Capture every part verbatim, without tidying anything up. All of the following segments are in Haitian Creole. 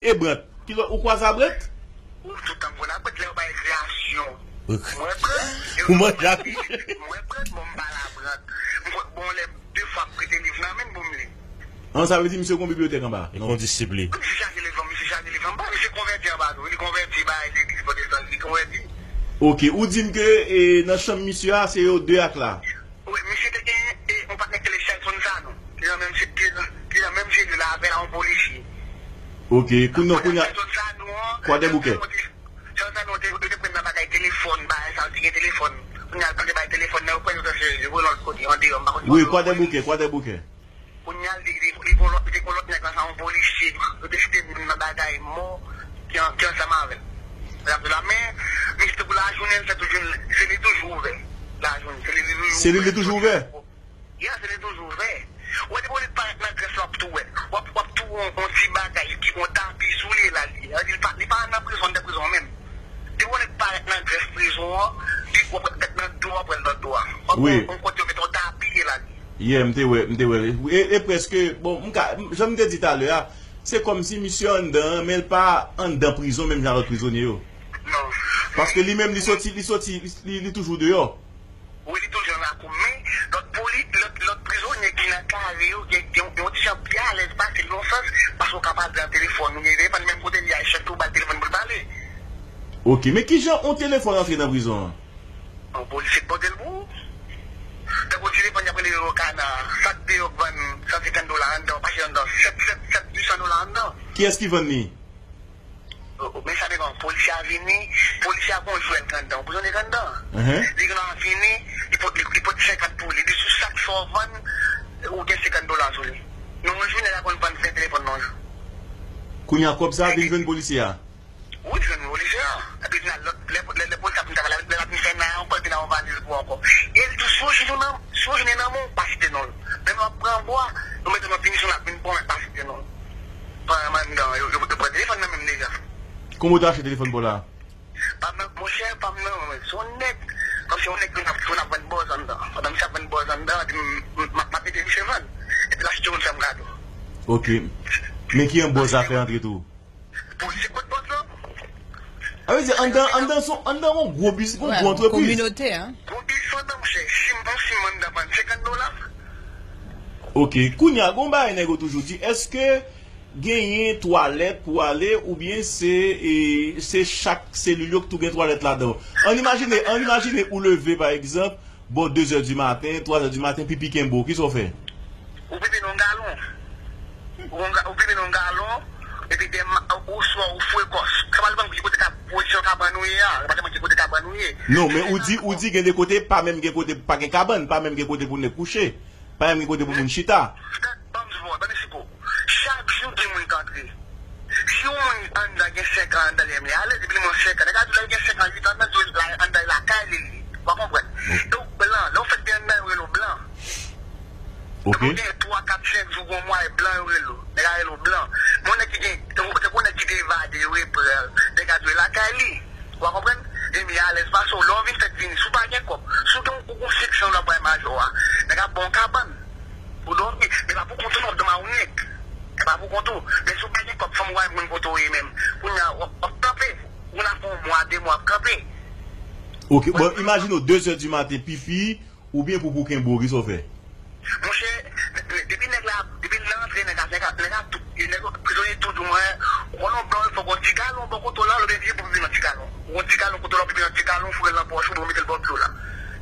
E Brant? Kilè ou kwaze a Brant? Ou toutan m konn a Brant lè yo bay kreyasyon. Mwen Brant, yo Ou manje a mwen Brant, bon, m pa la Brant. M konn bon lè de fwa m prete liv nan men l pou m li. An, sa vle di misye gon bibliyotèk anba? Li gon disip li. Misye chaje liv, misye chaje liv anba, misye konvèti anba tou. Li konvèti, bay legliz pwotestan, li konvèti. Ok, ou di m ke e, nan chanm misye a, se yo de ak la. Wi, misye te gen e, yon patnè ki rele Shelton Sanon. Ki nan menm, ki nan, ki nan menm selil la avè l, yon polisye. Ok, kounye a, kounye a, Shelton Sanon an, Kwadèboukè. Shelton Sanon te, te pran nan bagay telefòn, bagay sa, te gen telefòn. Kounye a, l pa te bay telefòn nan, yo pran yo transfere, yo voye lòt kote, andeyò, m pa konn Wi, kote yo voye. Kwadèboukè, Kwadèboukè. Kounye a, li, li, li gon lòt, li te gon lòt nèg ansanm yon polisye, yo te site moun nan bagay mò ki an, ki ansanm avè l. Sa vle di la, men, misye pou lajounen, l fè toujou, se li toujou ouvè. Lajounen, se li, li toujou ouvè. Se li, li toujou ouvè? Ya, se li toujou ouvè. Ou wè, depi w parèt nan grès la, w ap tou wè. W ap, w ap tou wè yon, yon ti bagay ki yon tapi sou li la, li. Sa vle di, li pa, li pa nan prizon, anndan prizon an menm. Depi w parèt nan grès prizon an, li, w ap wè nan do, w ap wè l nan do a. W ap wè yon kote yo mete yon tapi, li la, li. Yeah, m te wè, m te wè. E, e prèske, bon, m ka, jan m te di talè a, se kòmsi misye anndan an, men l pa anndan prizon menm jan lòt prizonye yo. Non. Paske li menm, li soti, li soti, li, li, li toujou deyò. Wi, li toujou nan lakou. Men, lòt poli-, lòt, lòt prizonye ki nan kare yo, gen, gen, gen yon ti jan pi alèz pase l nan sans, paske w ka pale nan telefòn, ou gen telefòn menm kote li a, chèf tou ba l telefòn pou l pale. Ok, men kijan yon telefòn antre nan prizon an? Yon polisye k pote l pou ou. Tankou telefòn y ap rele yo kana, sa k deyò k vann san senkant dola anndan, w pa chè anndan, sèt, sèt, sèt, uit san dola anndan. Kiyès ki vann li? O, o, men sa depann, polisye a vini, polisye a gon jwèl k anndan, yon prizonye k anndan. Mhm. Li gen dwa vini, li pot, li, li pot senkant pou li. Li sou chak sa w vann, ou gen senkant dola sou li. Nan yon jou, nèg la konn vann ven telefòn nan yon jou. Kounye a, kòb sa a vin jwenn polisye a? Wi, jwenn polisye a. Epi vin al lòt, lè, lè, lè polisye a fin travay la, lè l ap fin fè nan ankò, epi nan yon valiz pou ankò. E l tou, si w jwenn nan, si w jwenn nan men w, pa site non l. Menm lè w ap pran bwa, yo mete nan pinisyon, l ap vin pran w, pa site non l. Pran anndan, yo, yo, yo pran telefòn nan menm deja. Kòman w te achte telefòn pa w la? Pa m nan, monchè, pa m nan, men se yon nèg, kòmsi yon nèg vin ap, vin ap vann bòz anndan. Pandan misye ap vann bòz anndan, epi m, m, m ap, m ap ede misye vann. Epi l achte yon zam kado. Ok. Men ki jan bòz la fè antre tou? Polisye k pot pòt lan. A vle di, anndan, anndan son, anndan yon gwo biz-, yon gwo antrepriz. Kominote, hein. Gwo biznis anndan, monchè. Sim, yon sim anndan vann senkant dola. Ok, kounye a, gon bagay nèg yo toujou di, èske genyen twalèt pou ale, oubyen se, e, se chak selil yo ki tou gen twalèt ladan? Ann imajine, ann imajine ou leve, pa egzanp, bò de zè di maten, twa zè di maten, pipi kenbe w, kisa w fè? Ou pipi nan yon galon. Ou, ou pipi nan yon galon, epi gen ma-, ou swa ou foure kò. Sa pa depann ki kote ka, pozisyon kabann ou ye a. Sa pa depann ki kote kabann ou ye. Non, men ou di, ou di gen de kote, pa menm gen kote, pa gen kabann, pa menm gen kote pou nèg kouche. Pa menm gen kote pou moun chita. Tande, ban m di w, tande, Siko. Chak jou, gen moun k antre. Si yon moun anndan gen senk an anndan li menm, li alèz, depi li gen senk an, nèg la di w lè l gen senk an, uit an, nèg di w la, anndan lakay li, li. Ou pa konprann? E w blan, lè w fèk gen anndan, yo rele w blan. Ok. Depi w gen twa, kat, senk jou, gon mwa, e blan yo rele w. Nèg la rele w blan. Men yon nèg ki gen, te, te gon nèg ki te evade, yo repran l, nèg la di w e lakay li. Ou pa konprann? E li alèz pase w. Lè w vin fèk vini, si w pa gen kòb, si w gen yon, yon seksyon lè w bay majò a, nèg ap ba w kabann. Pou dòmi, men pa pou kont ou non, w ap dòmi a yon nèg. E pa pou kont ou. Men si w pa gen kòb, fanm ou pa gen moun kote w ye menm. Kounye a, w ap, w ap kanpe. Ou la fè yon mwa, de mwa, w ap kanpe. Ok, bon, imajine w de zè di maten, pipi, oubyen poupou kenbe w, kisa w fè? Monchè, depi nèg la, depi l antre, nèg la, nèg la, nèg la tou, nèg yo, prizonye tou di w, mwen, ou konn yon blan, fòk yon ti galon bò kote w la, oubyen pipi pou pipi nan ti galon. Yon ti galon kote w la, pipi nan ti galon, foure l nan pòch ou, ou mete l bò pye w la.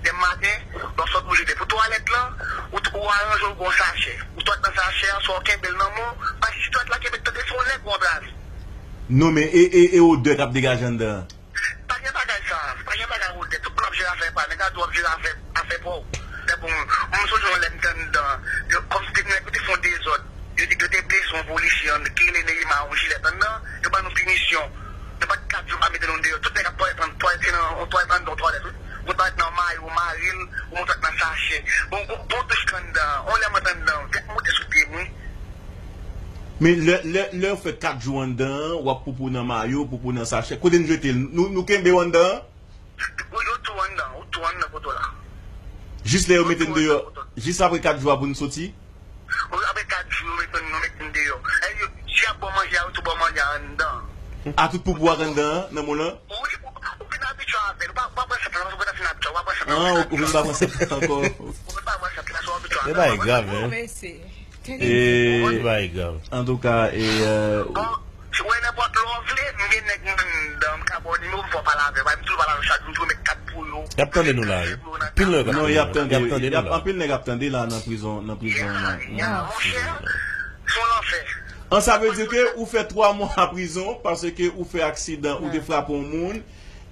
Demen maten, lè w sot pou jete pou twalèt lan, ou, ou aranje w gon sachè. Ou twalèt nan sachè an, swa w kenbe l nan men w, paske si twalèt la kenbe, tande se yon nèg ou anbrase. Non, men e, e, e odè k ap degaje anndan an? Pa gen bagay sa, pa gen bagay odè. Tout moun ap jere afè pa yo, nèg la di w ap jere afè, afè pa w. Tankou m, m sonje yon lè m te anndan, yo, kòmsi te nèg yo te fè yon dezòd. Yo te, yo te blese yon polisye an, ki rele Neima, yon jilèt anndan, yo ban nou pinisyon. Nou pa t kat jou pa mete nou deyò. Tout nèg ap twalèt an, twalèt se nan, yon twalèt anndan, yon twalèt, wi. Yon twalèt nan mayo, mare l, yon twalèt nan sachè. Bon, bon, bon tout anndan. On lè m ret anndan, tèt moute sou pye m, wi. Men lè, lè, lè w fè kat jou anndan an, w ap poupou nan mayo, poupou nan sachè. Kote n jete l? Nou, nou kenbe w anndan an? Ou, ou tou anndan, ou tou anndan kote w la. Jis lè yo mete n deyò, jis apre kat jou a pou n soti? Wi, apre kat jou, yo mete n, yo mete n deyò. E yo, si Bon manje a, yo tou bon manje a anndan. A tout poupou ak anndan an, nan moulen an? Wi, ou, ou vin abitye avè l. Ou pa, ou pa pran sant lan, ou pa fin abitye, ou pa pran sant lan. Ah, ou, ou vin pa pran sant lan ankò. Ou vin pa pran sant lan, ou abitye avè l. E bagay grav, hein? Mesye. E, e bagay grav. Antouka, e, euh, bon, si w wè nenpòt lè w vle, m gen nèg m anndan, m ka ba w nimewo m fè w pale avè yo. M toujou pale avè yo chak jou, m toujou met kat pou yo. Y ap tande nou la, wi. Anpil nèg ap tande nou la. Y ap tande, y ap, anpil nèg ap tande la nan prizon, nan prizon an. Yeah, yeah, monchè, se yon lanfè. An, sa vle di ke ou fè twa mwa a prizon paske ou fè aksidan, ou te frape yon moun.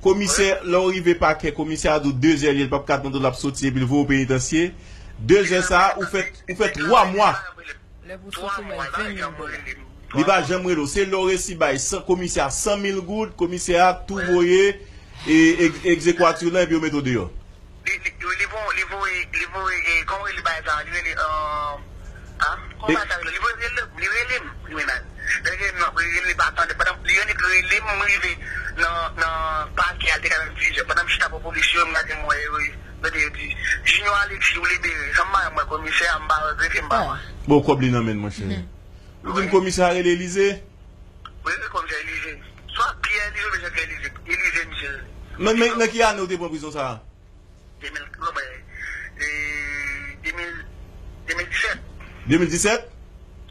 Komisè, lè w rive pakè, komisè a di w de zè li ye, l p ap ka tande w, l ap soti epi l voye w penitansye. De zè sa a, ou fè, ou fè twa mwa. Lè pou soti, ou bay ven mil dola. Li pa janm rele w. Se lè w resi bay san, komisè a san mil goud, komisè a tou voye, e, egz-, egzekwati w lan, epi yo mete w deyò. Li, li, li, li voye, li voye, li voye, e, kòman li bay sa, li rele, euh, ah, kòman sa rele? Li voye rele, li rele m, tribinal. Lè li rele m, li rele m, li pa tande. Pandan li rele, li rele m, m rive nan, nan pakè a, li te ka menm dizuit zè. Pandan m chita bò polis yo, m gade m wè, yo, yo te di, Junior Alexis, ou libere. Sa m pa wè, mwen, komisè a, m pa regrete, m pa wè. Bon, kòb li nan men l, monchè. Ou di m komisè a rele Elize? Wi, wi, komisè Elize. Swa Pyè Elize oubyen Jean Pierre Elize. Elize, misye rele. Men, men, nan ki ane ou te pran prizon sa a? De mil, non, men, e, de mil, de mil disèt. De mil disèt?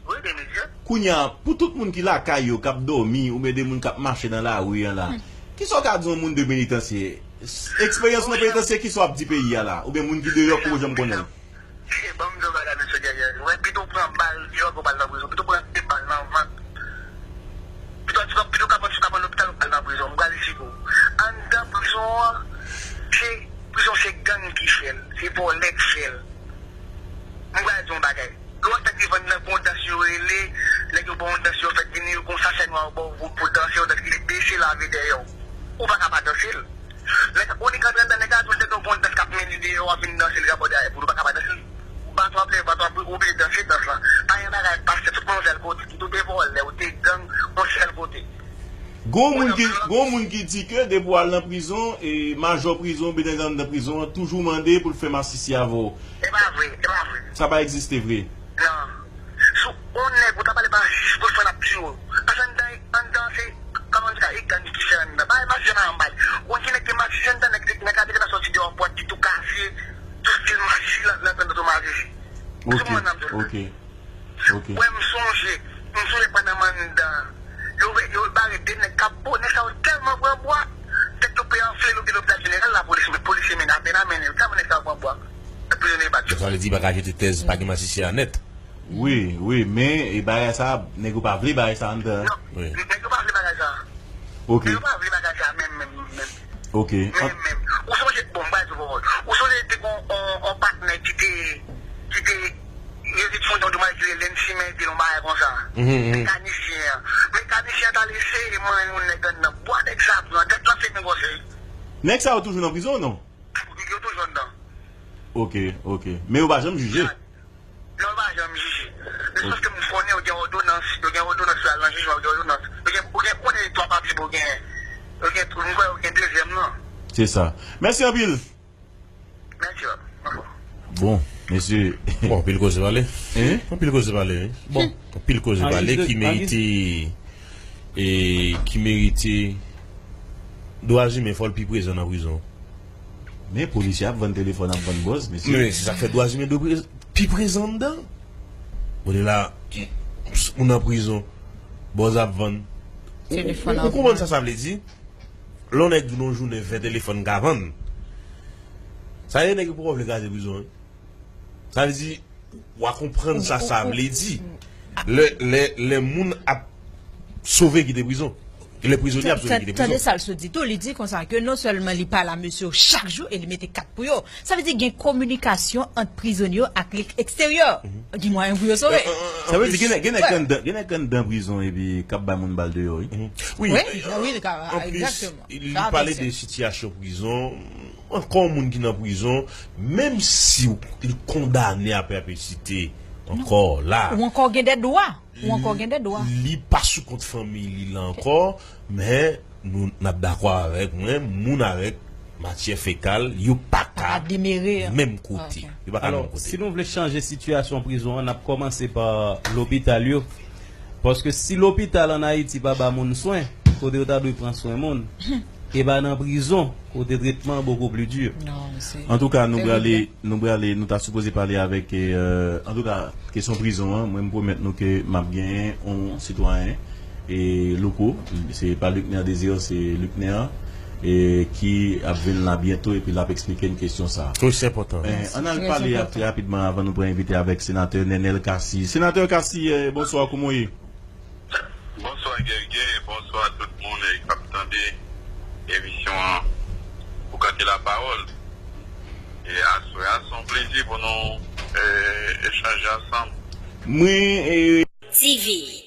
Wi, de mil disèt. Kounye a, pou tout moun ki lakay yo, k ap dòmi, oubyen de moun k ap mache nan lari an la, kisa w ka di yon moun de penitansye? Eksperyans nan penitansye, kisa w ap di peyi a la? Oubyen moun ki deyò, poko janm konnen l? Ban m di w bagay, mesye Guerrier. Wè, pito w pran bal deyò ke w pral nan prizon. Pito w pran de bal nan vant. Pito, pito, pito w ka pran, ka pran lopital ou pral nan prizon. M pral di pou w. Anndan prizon an, se, prizon se gang ki fè l. Se vòlè k fè l. M pral di w yon bagay. Lè w wè nèg ki vann nan bon dans yo rele, nèg yo bon dans yo fèt vini, yo gon sachè nwa yo ba w pou, pou danse, yo danse, li bese lave dèyè w. Ou pa ka pa danse l. Nèg, ou li k antre anndan, nèg la di w l te gen yon bon dans k ap mennen deyò, w ap vin danse, li rabòde avè pou l, ou pa ka pa danse l. Bato ap leve, bato ap, ou oblije danse dans lan. Pa gen bagay pase, tout moun yon sèl kote, kit ou te vòlè, ou te gang, yon sèl kote. Gon moun ki, gon moun ki di ke depi w al nan prizon, e majò prizon, oubyen nèg anndan prizon an, toujou mande pou l fè masisi avè w. E pa vre, e pa vre. Sa pa egziste vre. Non. Si yon nèg ou ta pale ba jij pou l fè l ap tiye w. Paske anndan, anndan se, kòman di sa, e gang ki fè anndan. Bay masisi nan anba l. Ou konn ki nèg ki masisi anndan, nèg, nèg la te gentan sòti deyò pòt li tou kase, tou stil masisi lan, lan tann tou masisi. Ok, ok, ok. Wè, m sonje, m sonje pandan m anndan. Yo, yo bare de nèg k ap bo, nèg sa yo tèlman pran bwa, tèt yo pe anfle, lopi lopital jeneral, lapolis, polisye mennen, apèn a mennen, tèlman nèg sa yo pran bwa. Prizonye bat yo. Sa vle di, pa ka jete tèz, pa gen masisi a nèt. Wi, wi, men, e bagay sa, nèg yo pa vle bagay sa anndan. Non, wi. Nèg yo pa vle bagay sa. Ok. Nèg yo pa vle bagay sa menm, menm, menm. Ok. Menm, menm. Ou sonje, bon, m pral di w pawòl. Ou sonje te gon on, on patnè ki te, ki te, yo te fon yon demwazèl ki rele Lensi Mendel, yon bagay konsa. Mhm, mhm. Mekanisyen an. Mekanisyen an t al eseye manyen yon nèg anndan. Bwa nèg sa pran, tèt lan se men gwosè. Nèg sa yo toujou nan prizon, non? Yo toujou anndan. Ok, ok. Men yo pa janm jije? Non, yo pa janm jije. Men sòf ke m konnen yo gen òdonans, yo gen òdonans pou y al nan jijman, yo gen òdonans. Yo gen, yo gen, konnen twa pati pou gen, yo gen, m kwè yo gen dezyèm nan. Se sa. Mèsi anpil. Mèsi, bab. Bon, mesye. Bon, anpil koze pale. Hein? Anpil koze pale, wi. Bon, anpil koze pale ki merite, e, ki merite dwa imen, fò l pi prezan nan prizon. Men polisye ap vann telefòn, ap vann bòz, mesye. Men se sa k fè dwa imen dwe pre-, pi prezan anndan. Bon, de la, ou nan prizon, bòz ap vann. Ou, ou, ou konprann sa sa vle di? Lè yon nèg di w nan yon jounen ven telefòn ka vann, sa vle di nèg yo poko vle kraze prizon, wi. Sa vle di, w a konprann sa sa vle di. Lè, lè, lè moun ap sove kite prizon. Lè prizonye ap sove kite prizon. Tande sa l sot di tou, li di konsa ke non sèlman li pale a mesye yo chak jou e li mete kat pou yo. Sa vle di gen kominikasyon ant prizonye yo ak lik eksteryè. Gen mwayen pou yo sove. Sa vle di gen nèg, gen nèg anndan, gen nèg anndan prizon epi k ap bay moun bal deyò, wi. Wi, wi, egzakteman. Li pale de sitiyasyon prizon, ankò yon moun ki nan prizon, menm si w, li kondane a pèpesite, ankò la. Ou ankò gen de dwa. Ou ankò gen de dwa. Li pa sou kont fanmi li la ankò, men nou, n ap dakò avèk mwen, moun avèk matyè fekal, yo pa ka menm kote. Yo pa ka menm kote. Alò, si nou vle chanje sitiyasyon prizon an, n ap kòmanse pa lopital yo. Paske si lopital ann Ayiti pa ba moun swen, kote yo ta dwe pran swen moun, e pa nan prizon, kote tretman bokou pli di. Non, se Antouka, nou Terrible. prale, nou prale, nou ta sipoze pale avèk, eh, antouka, kesyon prizon an, mwen m pwomèt nou ke m ap genyen yon sitwayen, e Louko, se pa Lucner Désir, se Lucner, e ki ap vin la byento, epi l ap eksplike n kesyon sa a. Wi, se enpòtan. Eh, ann al Trè pale enpòtan. trè rapidman avan nou pran envite avèk senatè Nenel Cassy. Senatè Cassy, eh, bonswa, kòman w ye? Bonswa Guerrier, bonswa tout moun eh, k ap tande emisyon an pou kante lapawòl. E aswè a, se yon plezi pou nou eh, echanje ansanm. Mwen, eh, T V.